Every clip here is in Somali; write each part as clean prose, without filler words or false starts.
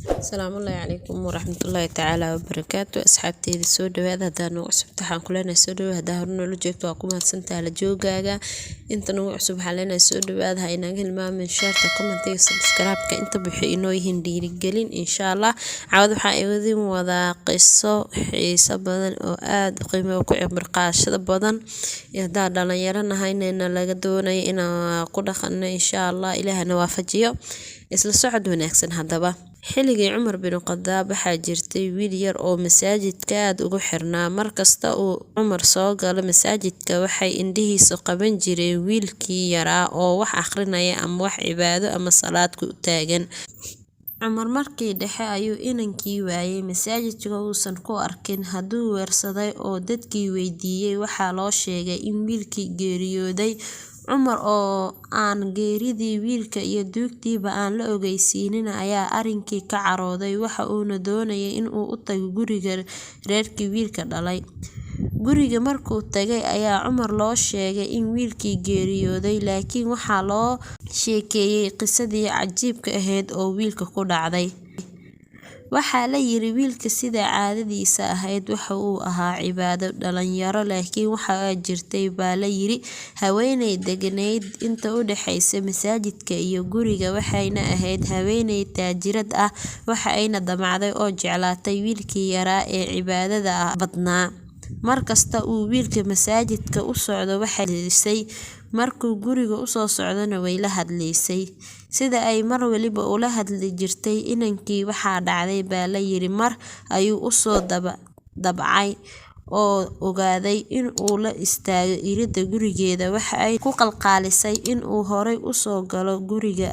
Asalaamu calaykum waraxmatullaahi tacaala wabarakaatu. Asxaabteyda, soo dhawaada. Hadaa nagu cusubta, waxaan ku leenahay soo dhawaada. Hadaa hore noola joogto, waa ku mahadsantahay la joogaaga. Inta nagu cusub, waxaan leenahay soo dhawaada. Ha inaga hilmaamin share-ta, comment-iga, subscribe-ka. Inta waxay inoo yihiin dhiirigelin, insha Allah. Cawad waxaa idin wadaa qiso xiiso badan oo aad u qiimo ku cibir qaadashada badan. Hadaa dhalinyaro nahaynana, laga doonayo inaan ku dhaqano, insha Allah, Ilaahna waafajiyo. Isla socod wanaagsan. Haddaba, xilligii Cumar bin Khadaab waxaa jirtay wiil yar oo masaajidka aad ugu xirnaa. Markasta uu Cumar soo galo masaajidka, waxay indhihiisu qaban jireen wiilkii yaraa oo wax akhrinaya ama wax cibaado ama salaad ku taagan. Cumar markii dhexe ayuu inankii waayay, masaajidka uusan ku arkin. Hadduu weersaday oo dadkii weydiiyey, waxaa loo sheegay in wiilkii geeriyooday. Cumar oo aan geeridii wiilka iyo duugtiiba aan la ogeysiinin ayaa arrinkii ka carooday, waxa uuna doonayay in uu u tago guriga reerkii wiilka dhalay. Guriga markuu tagay ayaa Cumar loo sheegay in wiilkii geeriyooday, laakiin waxaa loo sheekeeyay qisadii cajiibka ahayd oo wiilka ku dhacday. Waxaa la yiri, wiilka sida caadadiisa ahayd waxa uu ahaa cibaado dhalinyaro, laakiin waxaa jirtay, baa la yiri, haweeney deganayd inta u dhaxaysa masaajidka iyo guriga, waxayna ahayd haweeney taajirad ah. Waxa ayna damacday oo jeclaatay wiilkii yaraa ee cibaadada badnaa. Markasta uu wiilka masaajidka u socdo waxay hadlaysay, markuu guriga usoo socdona way la hadlaysay. Sida ay mar waliba ula hadli jirtay inankii, waxaa dhacday, baa la yiri, mar ayuu usoo dabcay oo ogaaday in uu la istaago iridda gurigeeda. Waxa ay ku qalqaalisay in uu horay usoo galo guriga,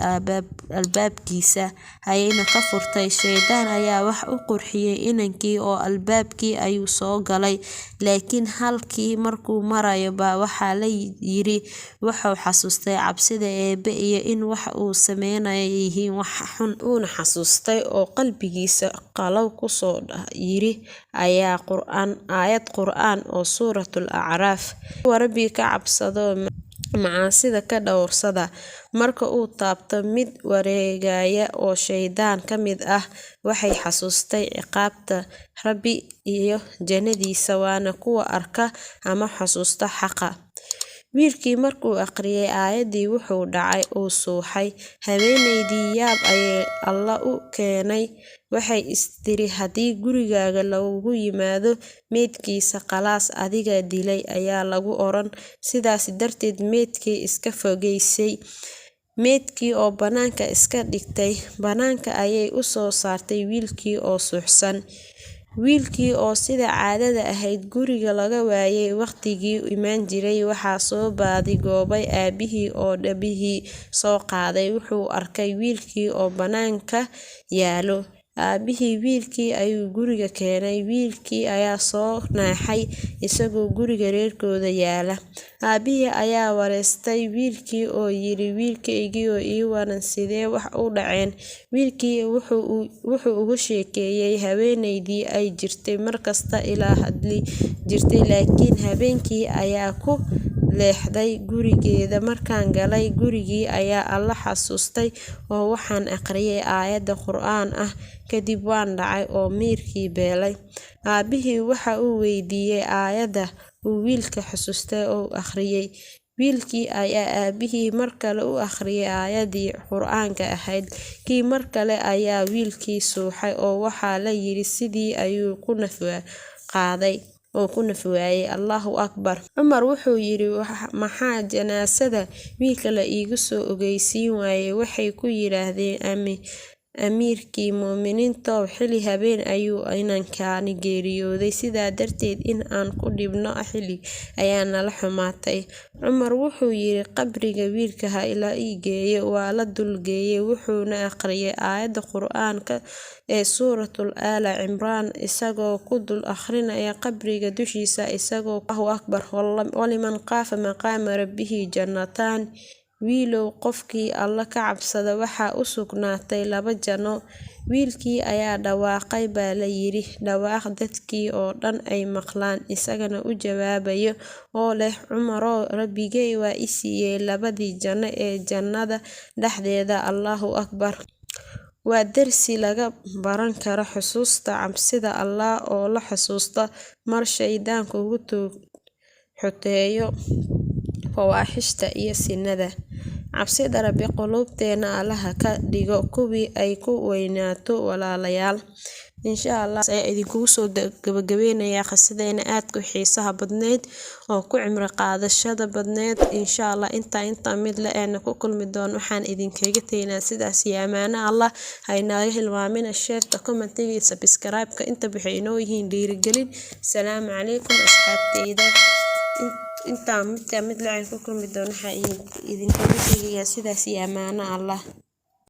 albaabkiisa ayayna ka furtay. Shaydaan ayaa wax u qurxiyay inankii oo albaabkii ayuu soo galay, laakiin halkii markuu marayo baa waxaa la yiri wuxuu xasuustay cabsida Eebe iyo in wax uu sameynayo yihiin wax xun. Uuna xasuustay oo qalbigiisa qalow kusoo yiri aayad Qur'aan oo Suuratul Acraaf: "Kuwa Rabbi ka cabsado, macaasida ka dhowrsada." Marka uu taabto mid wareegaya oo shaydaan ka mid ah, waxay xasuustay ciqaabta Rabbi iyo jannadiisa, waana kuwa arka ama xasuusta xaqa. Wiilkii markuu akhriyay aayaddii, wuxuu dhacay oo suuxay. Haweeneydii yaab ayay Alla u keenay. Waxay istiri, haddii gurigaaga lagugu yimaado meydkiisa, khalaas, adigaa dilay ayaa lagu oran. Sidaas darteed meydkii iska fogeysay, meydkii oo banaanka iska dhigtay. Banaanka ayay usoo saartay wiilkii oo suuxsan. Wiilkii oo sida caadada ahayd guriga laga waayay waqtigii imaan jiray, waxaa soo baadi goobay aabihii oo dhabihii soo qaaday. Wuxuu arkay wiilkii oo banaanka yaalo. Aabihii wiilkii ayuu guriga keenay. Wiilkii ayaa soo naaxay isagoo guriga reerkooda yaala. Aabihii ayaa wareystay wiilkii oo yiri, "Wiilkaygiiyow, ii waran, sidee wax u dhaceen?" Wiilkii wuxuu uga sheekeeyay haweeneydii ay jirtay markasta ila hadli jirtay, laakiin habeenkii ayaa ku leexday gurigeeda. Markaan galay gurigii ayaa Alla xasuustay oo waxaan akhriyay aayadda Qur'aan ah. Kadib waan dhacay oo miirkii beelay. Aabihii waxa uu weydiiyay aayadda uu wiilka xasuustay oo akhriyay. Wiilkii ayaa aabihii mar kale u akhriyay aayaddii Qur'aanka ahayd. Kii mar kale ayaa wiilkii suuxay oo waxaa la yiri sidii ayuu ku naf qaaday oo ku naf waayay. Allahu akbar. Cumar wuxuu yiri, "Maxaa janaasada wiilka la iigu soo ogeysiin waayay?" Waxay ku yiraahdeen, "Amiirkii muuminiintow, xilli habeen ayuu inankani geeriyooday, sidaa darteed in aan ku dhibno xilli ayaa nala xumaatay." Cumar wuxuu yiri, "Qabriga wiilka ha la ii geeyo." Waa la dul geeyay, wuxuuna akhriyay aayadda Qur'aanka ee Suuratul Aala Cimraan, isagoo ku dul akhrinaya qabriga dushiisa, isagoo "Allahu akbar, waliman khaafa maqaama rabbihi jannataan." Wiilow, qofkii Alla ka cabsada waxaa u sugnaatay laba janno. Wiilkii ayaa dhawaaqay, baa la yiri, dhawaaq dadkii oo dhan ay maqlaan, isagana u jawaabayo oo leh, "Cumarow, Rabbigay waa i siiyay labadii janno ee jannada dhexdeeda." Allahu akbar. Waa darsi laga baran karo xusuusta cabsida Allah oo la xusuusto mar shaydaan kugu xuteeyo fawaaxishta iyo sinada. Cabsida Rabbi quluubteena Allaha ka dhigo kuwii ay ku weynaato, walaalayaal. Insha Allah ayaa idinkugu soo gabagabeynayaa qisadeena aadka u xiisaha badneyd oo ku cimri qaadashada badneyd. Insha Allah intaa mid la eena ku kulmi doono, waxaan idinkaga tegnaa sidaas iyo amaano Allah. Ha inaaga hilmaamina shareta, commentiga iyo subscribe-ka, inta waxay inoo yihiin dhiirigelin. Salaamu calaykum asxaabteyda. Intaa midka mid la ku kulmi doono, waxaa idinkaga tegayaa sidaas iyo amaano Allah.